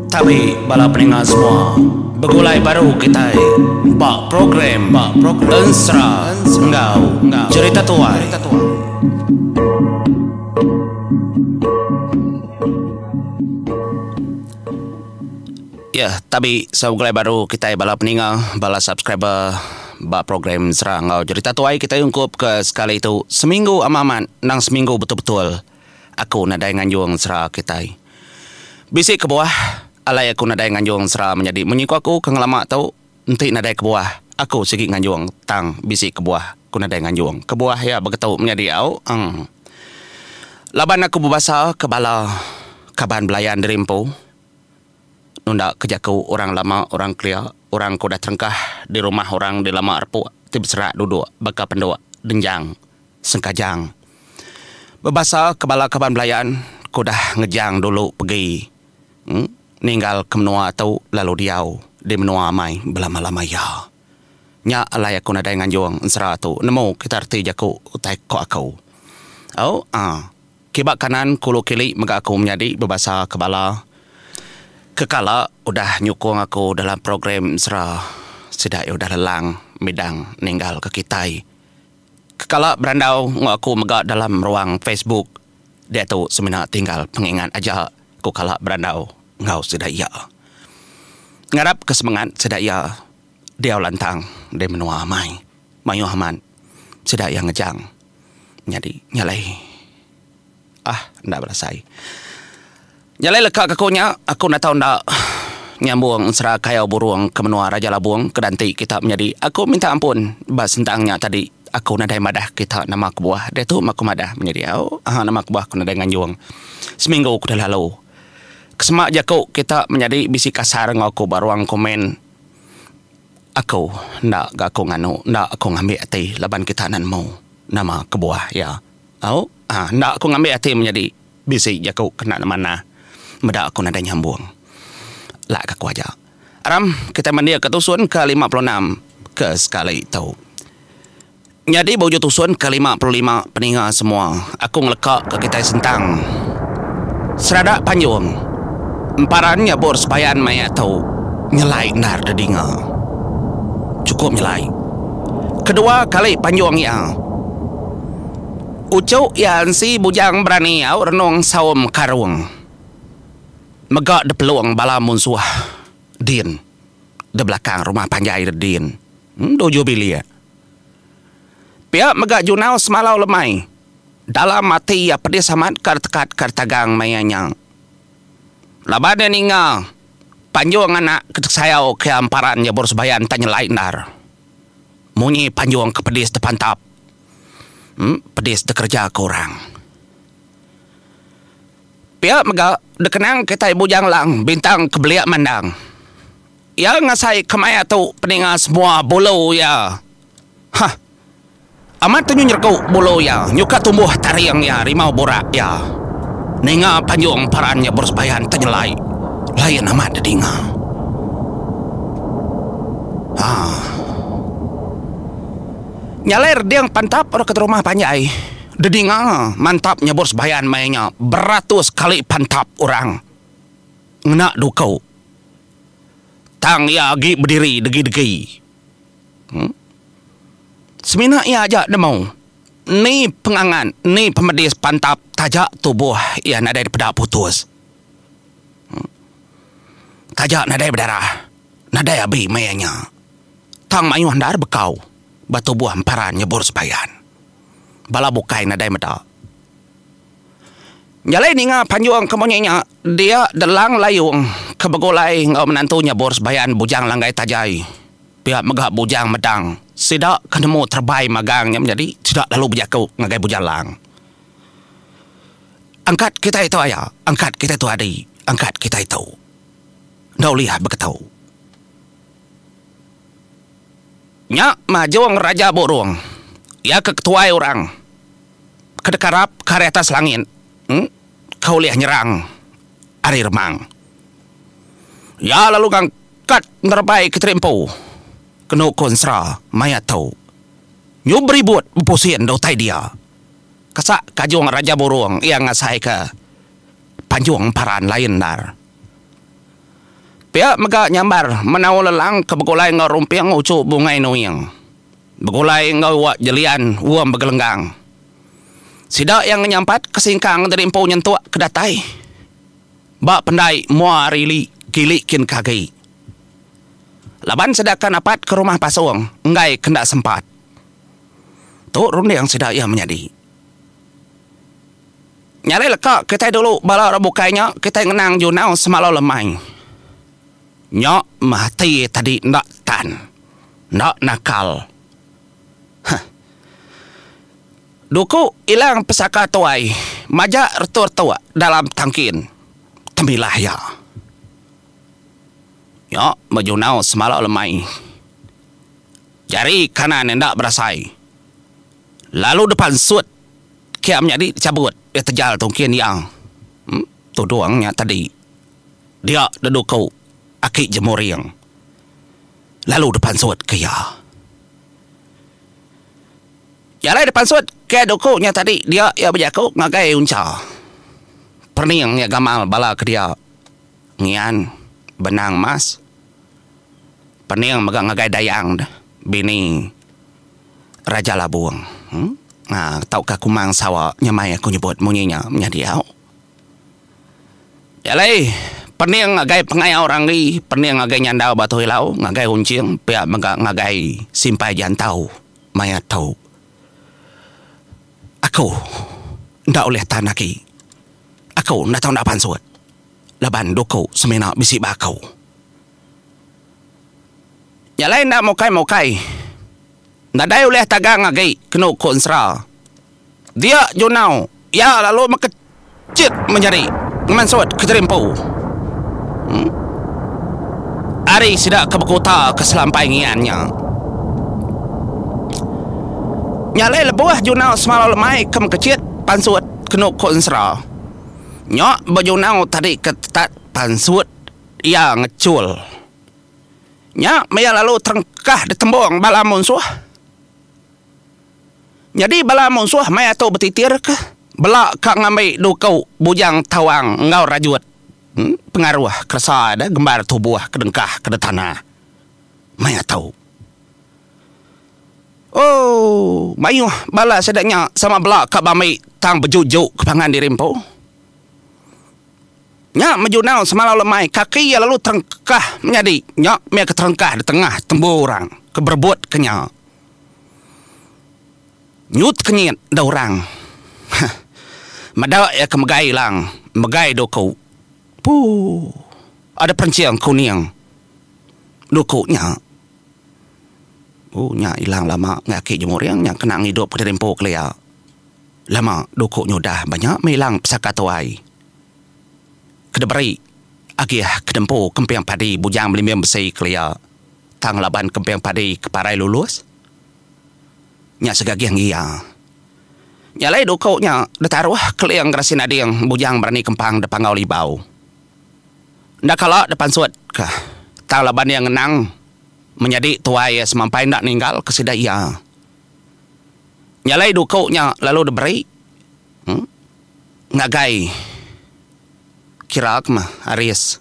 Tabi bala peninga semua begulai baru kitai ba program Ensera enggau Jerita Tuai. Ya, tabi begulai baru kitai bala peninga bala subscriber ba program Ensera enggau Jerita Tuai kitai ungkup ke sekali tu seminggu amat amat endang seminggu betul betul. Aku nadai nganjung sera kitai. Bisi kebuah alai aku nadai nganjung sera menyadi munyi ku aku ke ngelama tu enti nadai kebuah aku sigi nganjung tang bisi kebuah ku nadai nganjung. Kebuah iya begetu menyadi au eng. Laban aku bebasa ke bala kaban belayan diri empu nunda ke jaku orang lama orang kelia orang ke udah terengkah di rumah orang di lama repuk ti beserak duduk baka penduk denjang. Sengkajang. Bebasa ke bala kaban belayan ke udah ngejang dulu pegi ninggal ke menua tu lalu diau di menua amai belama-lama iya. Nya alai aku nadai nganjung ensera tu nemu kita reti jaku utai ko aku. Au aa. Kiba kanan kulu kili mega aku menyadi bebasa ke bala ke kala udah nyukung aku dalam program ensera sida iya udah lelang midang ninggal ke kitai. Kekala berandau enggau aku mega dalam ruang Facebook diatu semina tinggal pengingat aja ku kala berandau enggau sida iya. Ngarap ke semengat sida iya diau lantang di menua amai mayuh amat sida iya ngejang nyadi nyalai. Ah enda berasai. Nya alai leka ke aku nya, aku enda tau enda nyambung ensera kayau burung ke menua Raja Labung ke danti kita menyadi. Aku minta ampun ba sentang nya tadi aku nadai madah kita nama kebuah. Diatu meh aku madah menyadi au aha nama kebuah aku nadai nganjung seminggu ke udah lalu. Kesema jaku kita menyadi bisi kasar enggau aku ba ruang komen. Aku enda ga aku nganu enda aku ngambi ati laban kita enda nemu nama kebuah iya. Au, ah, enda aku ngambi ati menyadi bisi jaku kena manah meda aku nadai nyambung. Lak ka aku aja. Aram kitai mending ka tusun ke 56 ke sekali tu. Nyadi ba ujung tusun ke 55 peninga semua aku ngeleka ka kitai sentang seradak panjung emparan nyabur sebayan maya tu nyelai endar dedinga. Chukup nyelai. Kedua kali panjung iya. Uchu iya ensi bujang berani au renung saum karung. Mega depelung bala munsuh din de belakang rumah panjai de din duju bilik. Pia mega Junau semalau lemai dalam ati iya pedis amat ka tekat ka tagang maya nya. Laban iya ninga panjung anak ke tesayau ke emparan iya baru sebayan tak nyelai endar. Munyi panjung ke pedis tepantap pedis dikereja ke orang. Pia mega dikenang kitai Bujang Lang Bintang ke Belik Mandang. Iya ngasai ke maya tu peninga semua bulu iya. Hah. Amat tu nyu nyeregu bulu iya nyuka tumbuh taring iya rimau burak iya. Ninga panjung paran iya beresebayan tenyelai lain amat didinga. Haa. Nya alai reding pantap orang ke rumah panjai didinga mantap nyebur sebayan maya nya beratus kali pantap orang ngena duku. Tang iya agi bediri degi-degi. Semina iya aja nemu ni pengangat ni pemedis pantap taja tubuh iya nadai dipeda putus. Taja nadai bedarah, nadai abi maya nya. Tang mayuh endar bekau ba tubuh emparan nyebur sebayan. Bala bukai nadai meda. Jalai ninga panjung ke munyi nya dia Delang Layung ke begulai enggau menantu nyebur sebayan Bujang Langgai Tajai. Pia mega Bujang Medang. Sida ke nemu terebai magang nya menyadi sida lalu bejaku ngagai Bujang Lang. Angkat kitai tu aya, angkat kitai tu adi, angkat kitai tu. Enda ulih beketu. Nya majung Raja Burung. Iya ke ketuai orang ke dekarap ke ari atas langit ke ulih nyerang ari remang. Iya lalu ngangkat nerebai ke terimpu kenu ku ensera maya tu. Nyu beribut bepusin da utai dia. Kesak kajung Raja Burung iya ngasaika. Panjung Emparan lain endar. Pia mega nyambar menau lelang ke begulai enggau rumping uchu Bungai Nuing. Begulai enggau Wak Jelian Wong Begelenggang. Sida iya ngenyampat ke singkang diri empu nyentuk ke datai ba pendai mua ari ili kili kin ke agi. Laban sida ke napat ke rumah pasung enggai ke enda sempat. Tu runding sida iya menyadi. Nyadi leka kitai dulu bala orang bukai nya kitai ngenang junau semalau lemai. Nya meh ati tadi enda tan, enda nakal. Huh. Duku ilang pesaka tuai majak retuk-retuk dalam tangkin temilah iya. Nya meh junau semalau lemai. Jari kanan enda berasai. Lalu depan sut kia menyadi dichabut iya tejal tungkin iya. Tudung nya tadi dia deduku aki Jemuring lalu depan sut ke iya. Jalai depan sut ke duku nya tadi dia iya bejaku ngagai Uncha. Perening iya gamal bala ke dia ngian benang mas. Pening mega ngagai Dayang deh bini Raja Labung. Haa tauka Kumang Sawa nyamai aku nyebut munyi nya menyadi au. Jalai pening ngagai pengayau Ranggi, pening ngagai Nyandau Batu Ilau, ngagai Unching pia mega ngagai Simpai Jantau maya tu. Aku enda ulih tan agi. Aku enda tau enda pansut laban duku semina bisi ba aku. Nya alai enda mukai-mukai. Nadai ulih tagang agi kenu ku ensera. Dia Junau iya lalu mekechit menyadi ngemansut kediri empu. Ari sida ke bekuta ke selampai ngian nya. Nya alai lebuh Junau semalau lemai ke mekechit pansut kenu ku ensera. Nya ba Junau tadi ke tetat pansut. Iya ngechul. Nya maya lalu terengkah ditembung bala munsuh. Nyadi bala munsuh maya tu betitirka bela ka ngambi duku Bujang Tawang enggau Rajut pengaruh keresa da gembar tubuh ke dengkah ke tanah maya tu. Ooh mayuh bala sida nya sama bela ka bambi tang beju-ju ke pangan diri empu. Nya mejunau semalau lemai kaki iya lalu terengkah menyadi nya meh ke terengkah di tengah tembu orang ke berebut ke nya. Nyut kenyit da orang. Heh. Meda iya ke megai ilang, megai duku. Puu. Ada perenching kuning duku nya. Ooh nya ilang lama ngai aki jemuring nya kena ngidup ke diri empu kelia. Lama duku nyudah ba nya meh ilang pesaka tuai. Ke diberi agih ke dempu kemping padi bujang belimbing besi kelia tang laban kemping padi ke parai lulus nya segagih ngia. Nya alai duku nya ditaruh keling Gerasi Nading bujang berani kempang de Panggau Libau. Enda kala dipansut ka tang laban iya ngenang menyadi tuai iya semampai enda ninggal ke sida iya. Nya alai duku nya lalu diberi Ngagai kira ke meh Aris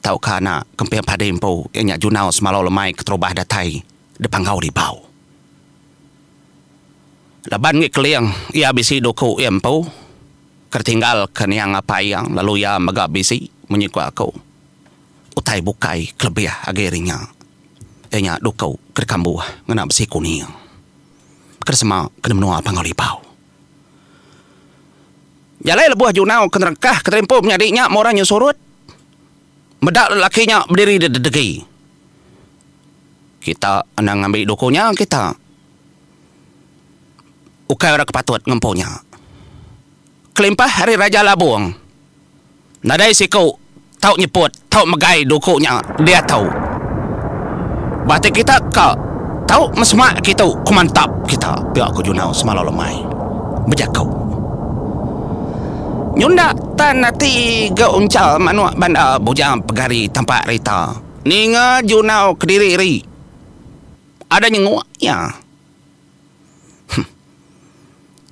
tauka anak Kemping Padi empu iya nya Junau semalau lemai keterubah datai di Panggau Libau. Laban ngi Keling iya bisi duku iya empu ke ditinggal ke niang apai iya lalu iya mega bisi munyi ku aku utai bukai kelebih agi ari nya iya nya duku ke dikambuh ngena besi kuning ke disema ke menua Panggau Libau. Jalai lebuh Junau ke nerengkah ke terimpu menyadi nya meh orang nyu surut meda lelaki nya bediri dedegi. Kita anang ngambi duku nya kita. Ukai orang ke patut ngempu nya. Kelimpah ari Raja Labung. Nadai siku tau nyeput tau megai duku nya diatu. Ba ti kita ka tau mesemak kitu ku mantap kita pia ku Junau semalau lemai bejaku. Nyunda tan ati ga unchal manuk banda bujang pegari tampak rita ninga Junau kediri ri ada nyenguk iya. Huh.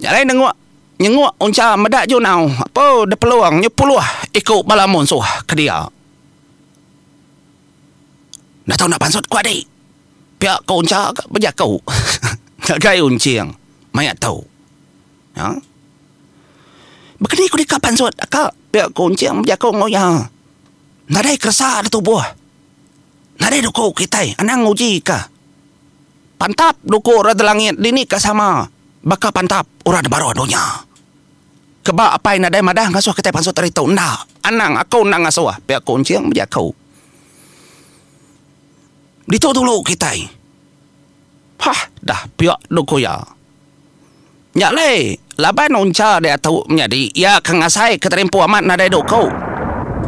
Nya alai nenguk. Nyenguk uncha meda junau apu dipelung nyu puluh iku bala munsuh ke dia. Enda tau enda pansut ku adi. Pia ku uncha ga bejaku ngagai Unching maya tu. Ha. Baka ni ku deka pansut aka pia ku Unching bejaku enggau iya. Nadai keresa da tubuh. Nadai duku kitai anang nguji ka. Pantap duku orang da langit dini ka sama baka pantap orang da baruh dunya. Keba apai nadai madah ngasuh kitai pansut ari tu enda. Anang aku enda ngasuh, pia ku Unching bejaku. Ditu dulu kitai. Hah dah pia duku iya. Nya alai, laban uncha diatu menyadi iya ke ngasai ke terimpu amat nadai duku.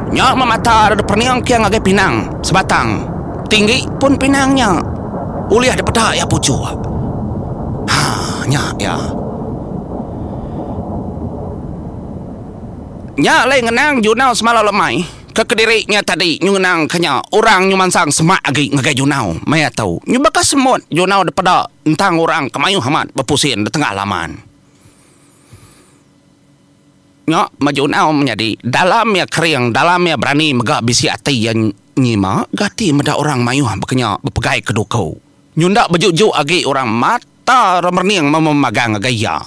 Nya meh mata deka pening kia ngagai pinang sebatang tinggi pun pinang nya ulih dipeda iya puchuk. Ha nya iya. Nya alai ngenang Junau semalau lemai ke kediri nya tadi nyu ngenang ke nya orang nyu mansang semak agi ngagai Junau maya tu nyu baka semut Junau dipeda Entang orang ke mayuh amat bepusin di tengah laman. Nya Majunau menyadi dalam iya kering, dalam iya berani mega bisi ati iya nyima ga ati meda orang mayuh baka nya bepegai ke duku. Nyunda beju-ju agi orang mata remening mememagang ngagai iya.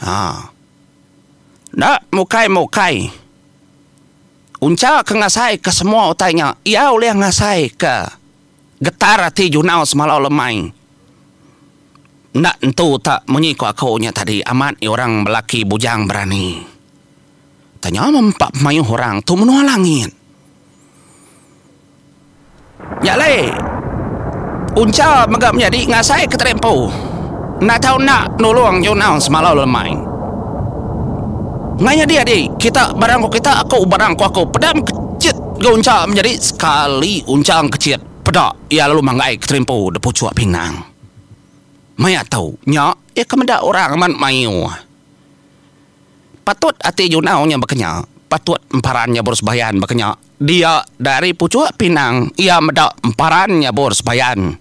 Ha. Enda mukai-mukai. Uncha ke ngasai ke semua utai nya, iya ulih ngasai ke. Getar ati Junau semalau lemai. Enda entu tak munyi ku aku nya tadi amat orang belaki bujang berani. Tanya meh empa pemayuh orang tu menua langit. Nya alai Uncha mega menyadi ngasai ke tadi empu. Enda tau enda nulung Junau semalau lemai. Ngai nyadi adi kita barang ku kita aku barang ku aku peda mekechit ga uncha menyadi sekali uncha engkechit peda iya lalu manggai keterimpu da puchuk pinang. Maya tu nya iya ke meda orang amat mayuh. Patut ati Junau nya baka nya patut emparan nya berusebayan baka nya dia dari puchuk pinang iya meda emparan nya berusebayan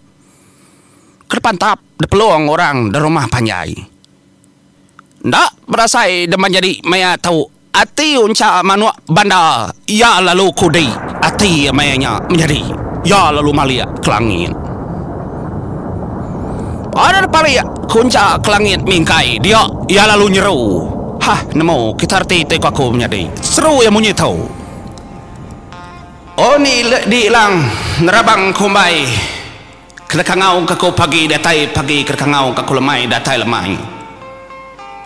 ke dipantap dipelung orang da rumah panjai. Enda berasai deman nyadi maya tu ati uncha manuk banda iya lalu kudi ati iya maya nya menyadi iya lalu malik ke langit. Ada depalik ke uncha ke langit mingkai dia iya lalu nyeru. Hah nemu kita reti ti ku aku menyadi seru iya munyi tu. Oh ni di ilang nerabang kumbai. Kena kangau ka ku pagi datai pagi kena kangau ka ku lemai datai lemai.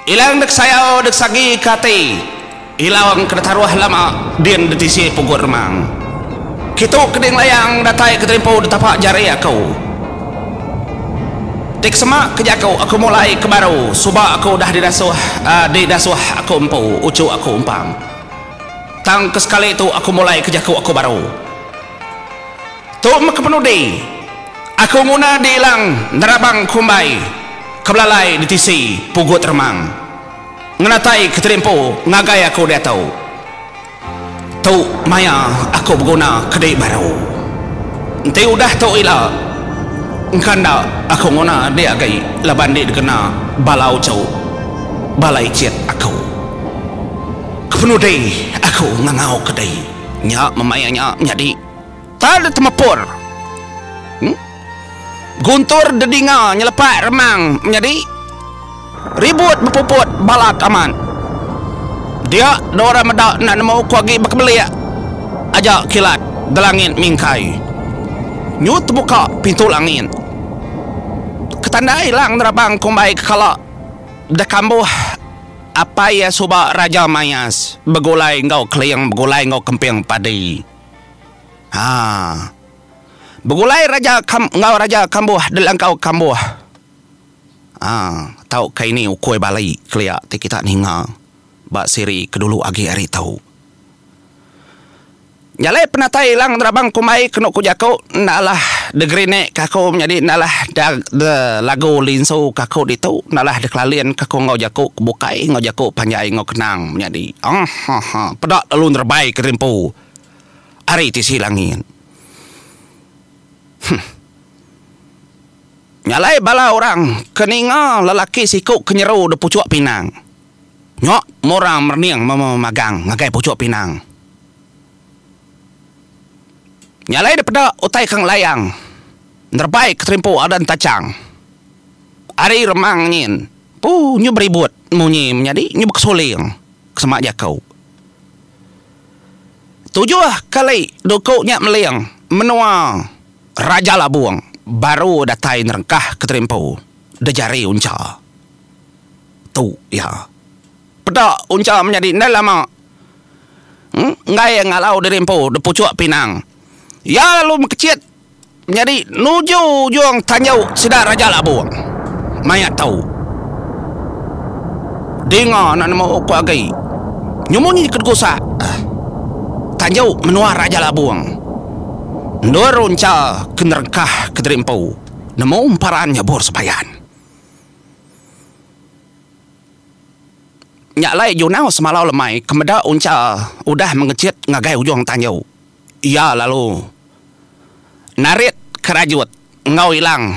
Ilang dek sayau dek sagi ka ati ilang kena taruh lama din ditisi pugut remang. Kitu keding layang datai ke terimpu ditapak jari aku. Ti ke sema ke jaku aku mulai ke baru suba aku udah didasuh didasuh aku empu uchu aku empang. Tang ke sekali tu aku mulai ke jaku aku baru. Tu meh kepenudi aku nguna diilang nerabang kumbai ke belalai di tisi pugut remang ngenatai ke terimpu ngagai aku diatu. Tu maya aku beguna kedi baru. Enti udah tu ila engka enda aku nguna di agi laban di dikena bala uchu bala ichit aku. Kepenudi aku ngangau kedi nya meh maya nya nyadi. Tal temepur. Hmm? Guntur dedinga nyelepak remang menyadi ribut bepuput balat amat. Dia dora meda enda nemu ku agi bekebelik aja kilat delangit mingkai. Nyu tebuka pintu langit. Ketandai lang nerabang kumbai kekala dekambuh apai iya suba Raja Mayas begulai enggau Keling begulai enggau Kemping Padi. Ha. Begulai raja kam enggau raja kambuh dilangkau kambuh. Ha, tauka ini ukui bali kelia ti kita ninga ba siri ke dulu agi ari tu. Nya alai penatai ilang nerabang kumbai kenu ku jaku enda alah degerinek ka aku menyadi enda alah da de lagu linsu ka aku ditu enda alah dikelalin ka aku enggau jaku ke bukai enggau jaku panjai enggau kenang menyadi. Ahaha peda lalu nerebai ke rimpu. Ari tisi langit. Huh. Nya alai bala orang ke ninga lelaki siku ke nyeru di puchuk pinang nya murang merening memagang ngagai puchuk pinang. Nya alai dipeda utai ke ngelayang nerebai ke terimpu adan tachang ari remang nyin pu nyu beribut munyi menyadi nyu bekesuling ke sema jaku. Tujuh kali duku nya meling menua Raja Labung baru datai nerengkah ke terimpu dejari uncha. Tu iya. Peda uncha menyadi enda lama enggai ngalau diri empu depuchuk pinang. Iya lalu mekechit menyadi nuju ujung tanju sida Raja Labung. Maya tu dinga enda nemu ku agi nyemunyi ke digusak tanju menua Raja Labung endur uncha ke nerengkah kediri empu nemu emparan nyebur sebayan. Nya alai Junau semalau lemai ke meda Uncha udah mengechit ngagai ujung tanju. Iya lalu narit kerajut enggau ilang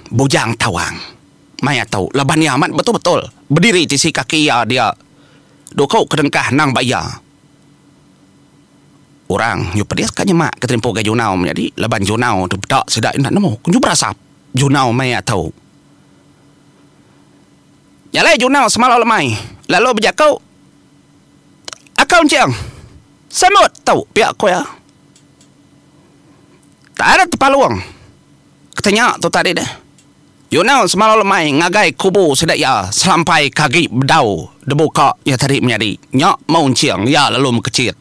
Bujang Tawang maya tu laban iya amat betul-betul bediri tisi kaki iya dia duku kedengkah endang ba iya. Orang nyu pedis ka nyema ke terimpu gai Junau menyadi laban Junau tu peda sida enda nemu nyu berasap Junau maya tu. Nya alai Junau semalau lemai lalu bejaku, Akau Enching, sambut tu pia ku iya. Tarit tepalung ke tanya tu tadi deh. Junau semalau lemai ngagai kubu sida iya selampai ke agi bedau dibuka iya tadi menyadi nya meh Enching iya lalu mekechit.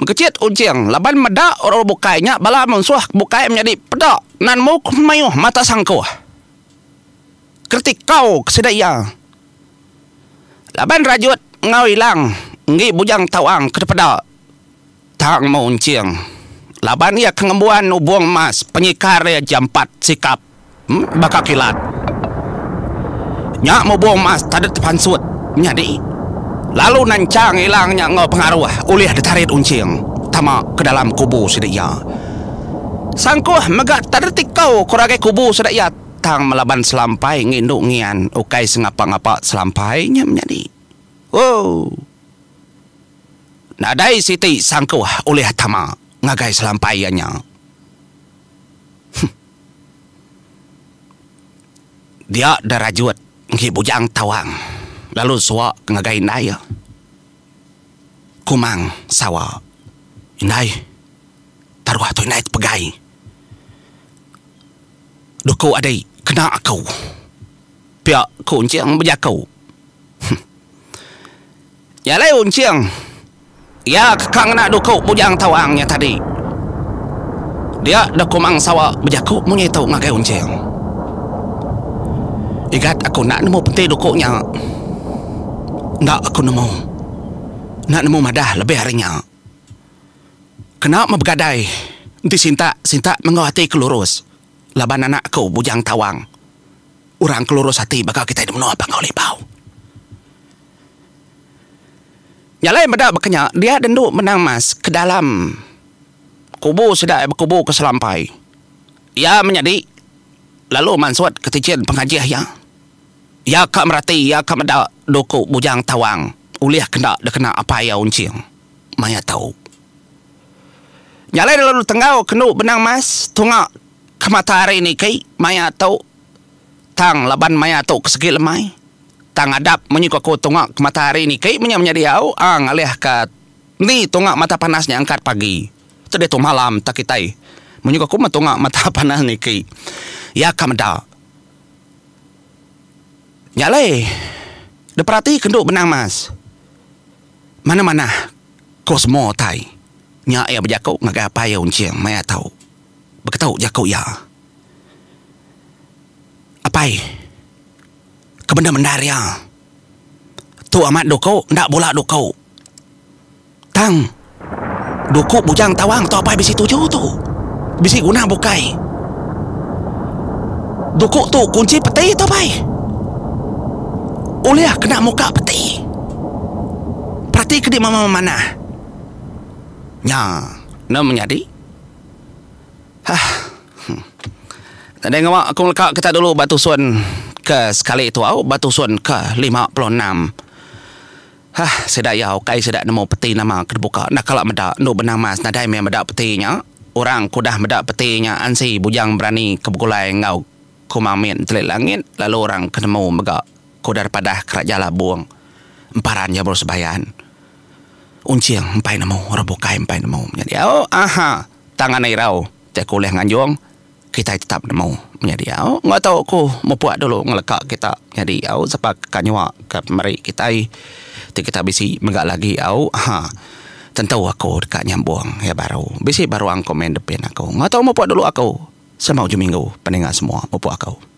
Mekechit Unching laban meda orang bukai nya bala munsuh bukai menyadi peda nan muk mayuh mata sangkuh. Kritikau ke sida iya. Laban rajut enggau ilang enggi Bujang Tawang ke dipeda tang meh Unching. Laban iya ke ngembuan ubung emas penyikar iya jampat sikap baka kilat. Nya meh ubung emas tadet tepansut nyadi lalu nanchang ilang nya enggau pengaruh ulih ditarit Unching tama ke dalam kubu sida iya. Sangkuh mega tadet tikau ke ragai kubu sida iya. Tang melaban selampai ngindu ngian ukai sengapa-ngapa selampai nya menyadi. Ooh. Nadai siti sangkuh ulih tama ngagai selampai iya nya. Huh. Dia derajut enggi Bujang Tawang lalu suak ngagai indai iya. Kumang Sawa. Indai, taruh tu indai tepegai. Duku adi kena aku. Pia ku Unching bejaku. Huh. Nya alai Unching iya ke ka ngena duku Bujang Tawang nya tadi. Dia deh Kumang Sawa bejaku munyi tu ngagai Unching. Igat aku enda nemu penti duku nya. Enda aku nemu. Enda nemu madah lebih ari nya. Kena meh begadai enti sintak sintak menggau ati ke lurus laban anak aku Bujang Tawang orang ke lurus ati baka kitai di menua Panggau Libau. Nya alai meda baka nya dia dendu menang mas ke dalam kubu sida bekubu ke selampai. Iya menyadi lalu mansut ke tichin pengajih iya. Iya ka merati iya ka meda duku Bujang Tawang ulih kenda dikena apai iya Unching. Maya tau. Nya alai lalu tenggau kenu benang mas tunga ke mata hari niki maya tu tang laban maya tu ke segi lemai tang adap munyi ku aku tunga ke mata hari niki menya menyadi au ang alih ka ni tunga mata panas nya angkat pagi tu diatu malam tak kitai munyi ku aku meh tunga mata panas niki iya ka meda. Nya alai diperati kendu benang mas. Manah-manah ko semua utai. Nya iya bejaku ngagai apai iya Unching maya tu. Beketu jaku iya. Apai, ke bendar-bendar iya. Tu amat duku enda bula duku. Tang, duku Bujang Tawang tu apai bisi tuju tu. Bisi guna bukai. Duku tu kunchi peti tu apai. Ulih kena muka peti. Perati ke di mama manah. Nya, ne menyadi. Hah. Nadai ngawa aku ngeleka kita dulu ba tusun ke sekali tu au ba tusun ke 56. Hah sida iya ukai sida nemu peti nama ke dibuka enda kala meda endu benang mas nadai meh meda peti nya. Orang ke udah meda peti nya ansi bujang berani ke begulai enggau Kumang Mit Entelit Langit lalu orang ke nemu mega ke udah dipadah ke Raja Labung Emparan Jabur Sebayan. Unching empai nemu orang bukai empai nemu menyadi au aha tang anai irau ti aku ulih nganjung. Kitai tetap nemu menyadi au enggau tau ku mupuk dulu ngeleka kita nyadi au sapa ka nyua ka pemeri kitai ti kita bisi mega lagi au ha tentu aku deka nyambung iya baru bisi ba ruang komen depin aku enggau tau mupuk dulu aku sama ujung minggu peninga semua mupuk aku.